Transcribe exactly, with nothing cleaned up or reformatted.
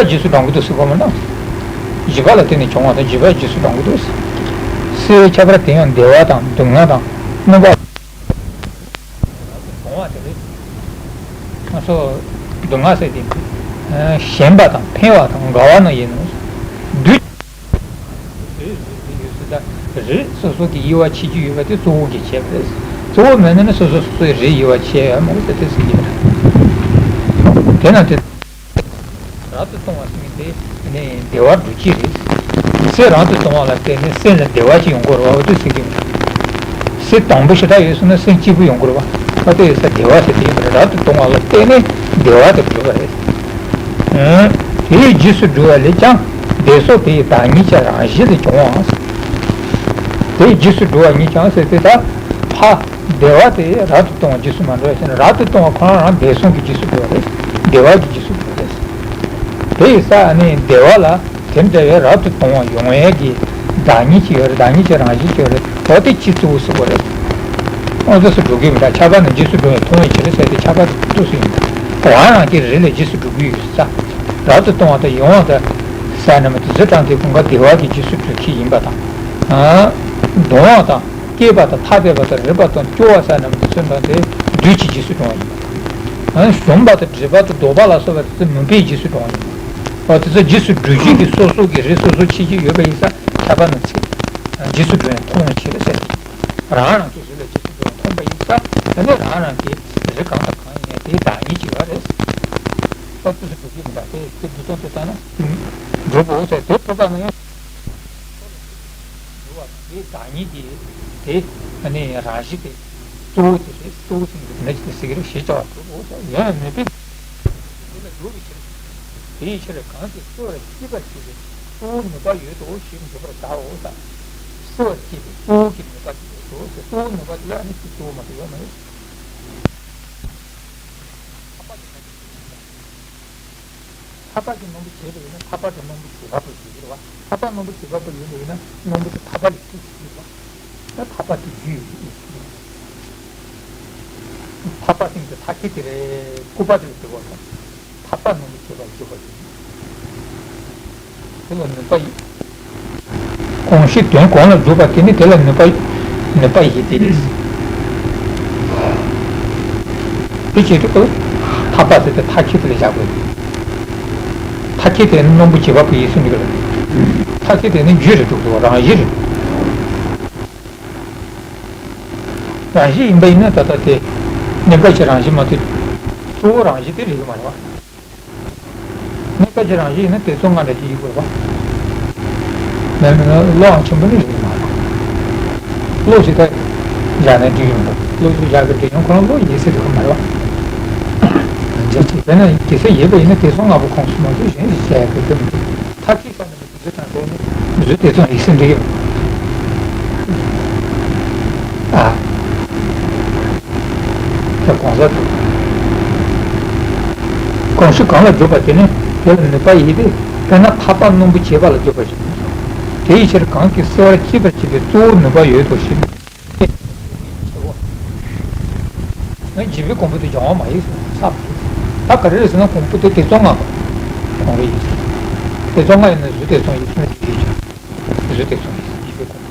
རྗེས་སུ་འབྲང་གི་འདུག་ཟེར་གོ་མ་ན། བྱིས་པ་ལ་བརྟེན་ནས་བྱུང་བ་དང་བྱིས་པ་རྗེས་སུ་འབྲང་གི་འདུག་ཟེར། སེལ་བའི་ཁྱད་པར་དེ་ཡང་བདེ་བ་དང་སྡུག་བསྔལ་དང་སྣོམ་པ། སྡུག་བསྔལ་དེ་རེད། ང་ཚོ་སྡུག་བསྔལ་ཟེར་དེ། ཞེན་པ་དང་ཕན་པ་དང་དགའ་བ་ནང་ཡིན་ནོ། བདུད། རེད་རེད་རེད་ཡོད་སྲིད་ད། རེད་སོ་སོ་གི་དབྱེ་བ་ཕྱེ་རྒྱུ་ཡོད་པ་དེ་གཙོ་བོ་གིས་བྱས་པ་རེད། གཙོ་བོ་མེད་ན་ནི་སོ་སོ་སོ་སོའི་རེད་དབྱེ་བ་ཕྱེ་ཡ་མོ་ཟེར་དེ་ཟེར་གྱི་རེད། དེ་ན་དེ། རབ་ཏུ་ལྟུང་བ་ཟེར་མཁན་དེ་ནི་བདེ་བ་སྒྲུབ་ཀྱི་རེད། སེམས་རབ་ཏུ་ལྟུང་བ་ལ་བརྟེན་ནས་སེམས་ལ་བདེ་བ་ཞིག་ཡོང་དགོས་རེད་བ་འོ་དེ་ཟེར་གྱི་རེད། སེམས་དང་པོ་ཞེ་དྲག་ཡོད་སོང་ན་སེམས་སྐྱིད་པོ་ཡོང་དགོས་རེད་བ། ཨ་དེ་ཡོད་ས་བདེ་བ་ཟེར་དེ་ཡིན་པ་རེད། རབ་ཏུ་ལྟུང་བ་ལ་བརྟེན་ནས་བདེ་བ་དེ་སྒྲུབ་པ་རེད། དེའི་རྗེས་སུ་འགྲོ་བ་ལས་ཀྱང་བདེ་སོགས་དེ་ཡི་བདག་ཉིད་ཀྱི་རང་བཞིན་དུ་བྱུང་བའམ། དེའི་རྗེས་སུ་འགྲོ་བ་ཉིད་ཀྱང་ཟེར་དེ་ད་ཕ། བདེ་བ་དེ་རབ་ཏུ་ལྟུང་བ་རྗེས་སུ་མ་འགྲོ་བ་ཞེ་ན་རབ་ཏུ་ལྟུང་བ་ཁོ་རང་རང་བདེ་སོགས་ཀྱི་རྗེས་སུ་འགྲོ་བ་རེད། བདེ་བ་གི་རྗེས་སུ་འགྲོ་བ་རེད། དེ་ཡི་ས་ནི་བདེ་བ་ལ་དེ་འདྲ་བའི་རབ་ཏུ་ལྟུང་བ་ཡོང་ཡས་ཀྱི་བདག་ཉིད་ཅིག་ཡོད་རེད། བདག་ཉིད་ཀྱི་རང་བཞིན་ཅིག་ཡོད་རེད། འོ་དེ་ཅི་གཙོ་བོ་ཟེར་དགོས་རེད། འོ་དེ་སུ་འགྲོ་གི་མི་འདྲ་ཁྱབ་པ་ནི་རྗེས་སུ་འགྲོ་བའི་མཐོང་བའི་ཕྱིར་ཟེར་ཏེ་ཁྱབ་པ་དེ་ཏུ་སུ་ཡིན་པ། རང་རང་གི་རིགས་ལ་རྗེས་སུ་འགྲོ་གི་ཡོད་ས། རབ་ཏུ་ལྟུང་བ་དང་ཡོང་བ་དང་ས་རྣམས་དེ་ཚོ་གྲངས་ཀྱི་ཀུན་དགའ་བདེ་བ་གི་རྗེས་སུ་འགྲོ་ཁྱི་ཡིན་པ་དང་། སྡོང་བ་དང་། སྐྱེས་པ་དང་ཐར་པའི་བ་དང་རིག་པ་དང་སྐྱོ་བ་ས་རྣམས་དེ་ཚོ་འདྲ་སྟེ་བདུད་ཀྱི་རྗེས་སུ་འགྲོ་བ་ཡིན་པ། ཞོམ་པ་དང་སྒྲིབ་པ་དང་ལྡོག་པ་ལ་སོགས་པ་དེ་ཚོ་མུན་པའི་རྗེས་སུ་འགྲོ་བ་ཡིན་པ། འོ་དེ་ཚོ་རྗེས་སུ་འགྲོ་རྒྱུ་གི་སོ་སོ་གི་རིགས་སོ་སོ་ཕྱེ་རྒྱུ་ཡོད་པ་ཡིན་ས་ཁྱབ་པ་ནི་ཚེ། རྗེས་སུ་འགྲོ་ཡང་མཐོང་བའི་ཕྱིར་ཟེར། རང་རང་གི་རིགས་ལ་རྗེས་སུ་འགྲོ་ཡང་མཐོང་པ་ཡིན་ས་དེ་ནི་རང་རང་གི་རིགས་གང་དང་གང་ཡིན་ཡང་དེའི་བདག་ཉིད་ཀྱི་བ་རེད། ཨོ་དེ་ཚོ་འགྲོ་རྒྱུ་མི་འདྲ་དེ་དེ་འདི་དོན་དུ་བལྟས་ན། འགྲོ་བོ་ཟེར་དེ་ཐོབ་པ་ན་ཡང་། འགྲོ་བ་དང་དེའི་བདག་ཉིད་ཀྱི་དེ་ནི་རང་བཞིན་དེ་གཙོ་བོ་དེ་རེད། གཙོ་བོ་ཅན་གྱི་ན་ཅི་དེ་ཟེར་གྱི་རེད་ཞེས་བྱ་བ་གྲུབ་འོ་ཡང་མེད་པས། དེ་ལ་འགྲོ་བའི་ཕྱིར། དེའི་ཕྱིར་གང་གིས་སེལ་བར་བྱེད་པའི་གཙོ་བོ་ནུས་པ་ཡོད་དོ་ཞེས་འཇོག་པར་བྱའོ། སེལ་བར་བྱེད་པའི་གཙོ་བོ་གི་ནུས་པ་དེ་ཡོད་དོ་ཟེར། གཙོ་བོ་ནུས་པ་དེ་ལ་ནི་ཅི་གཙོ་བོ་མ་གཏོགས་ཡོད་མ་རེད། ཐར་པ་གི་སྣང་བ་ཐར་པ་གི་སྣང་བ་བྱེད་པ་ཡིན་ན་ཐར་པ་དེ་སྣང་བ་བྱེད་པ་པོ་ཡིན་པ་རེད་བ། ཐར་པ་སྣང་བ་བྱེད་པ་པོ་ཡིན་པ་ཡིན་ན་སྣང་བ་དེ་ཐར་པ་ལས་སྐྱེས་ཀྱི་ཡོད་པ། ད་ཐར་པ་དེ་རྒྱུ་ཡོད་ཀྱི་ཡོད་ཀྱི་ཐར་པ་སྟེང་དུ་ཐར་ཁྱེར་དེ་རེད། སྐུར་པ་དེ་ལ་འགྱུར་བ་དང་། ཐར་པ་སྣང་བ་བྱེད་པ་འགྱུར་བ་ཡིན། དེ་ལ་ནུས་པ་ཡིན། གང་ཞིག་དོན་གང་ལ་འཇུག་པ་དེ་ནི་དེ་ལ་ནུས་པ་ནུས་པ་ཡིན་ཏེ། དེ་བྱེད་དུས་ཐར་པ་ཟེར་ཏེ་ཐར་ཁྱེར་དེ་ལ་བཞག་དགོས། ཐར་ཁྱེར་དེ་ནི་སྣང་བ་བྱེད་པ་པོ་ཡིན་ཟེར་འདུག་གི་རེད། ཐར་ཁྱེར་དེ་ནི་རྒྱུ་རེད་འདུག་གི་རང་བཞིན་རེད། རང་བཞིན་ཡིན་པ་ཡིན་ན་ད་ལྟ་དེ་གནས་སྐབས་ཀྱི་རང་བཞིན་མ་གཏོགས་གཙོ་བོ་རང་བཞིན་དེ་རེད་ཀྱི་མ་རེད་བ། གནས་སྐབས་ཀྱི་རང་བཞིན་ཡིན་ན་དེ་ཚོ་ལྔ་འདྲ་ཞིག་ཡིན་དགོས་པ། མེད་མེད་ན་བློའང་ཆེན་པོ་ནི་རེད་མ་རེད། བློ་ཞིག་ད་བཞག་ན་འགྲིག་ཡོང་འདུག་བློ་ཞིག་བཞག་གི་འགྲིག་ཡོང་ཁོ་རང་བློ་ཡིན་ཟེར་གི་མ་རེད་བ། འཇལ་ཅིག་དཔེར་ན་དེ་ཚོ་ཡོད་པ་ཡིན་ན་དེ་ཚོ་ལྔ་པོ་ཁོངས་སུ་མ་འདུས་གཞན་ཞིག་བྱ་ཡག་གི་འདུག་མི་འདུག་ཐབས་ཤེས་བྱས་ན་མི་འདུག་དང་དེ་ནི་བཟོ་དེ་ཚོ་ཡིན་ཟེར་འགྲིག་ཡོང་། ཨ། ད་གང་ཟག་ཏུ། གང་ཞིག་གང་ལ་འཇུག་པ་དེ་ནི་དེ་ལ་ནུས་པ་ཡིན་ཏེ། དཔེར་ན་ཐར་པ་སྣང་བ་བྱེད་པ་ལ་འཇུག་པ་ཞིག་དེའི་ཕྱིར་གང་གིས་སེལ་བར་བྱེད་པར་བྱེད་པའི་གཙོ་བོ་ནུས་པ་ཡོད་དོ་ཞེས། ང་བྱིས་པའི་གོང་བུ་དེ་སྦྱང་བ་མ་ཡིན་ཟེར་ན་ཚར་བ་རེད། ད་ག་རེ་རེད་ཟེར་ན་གོང་བུ་དེ་ཐེ་ཚོམ་ལྔ་པ་གོང་རེ་ཡིན། ཐེ་ཚོམ་ལྔ་ཡིན་ན་གཟུགས་ཐེ་ཚོམ་ཡིན་ཟེར་ན་ཡིན་ཀྱང་། གཟུགས་ཐེ་ཚོམ་ཡིན་བྱིས་པའི་གོང་བུ།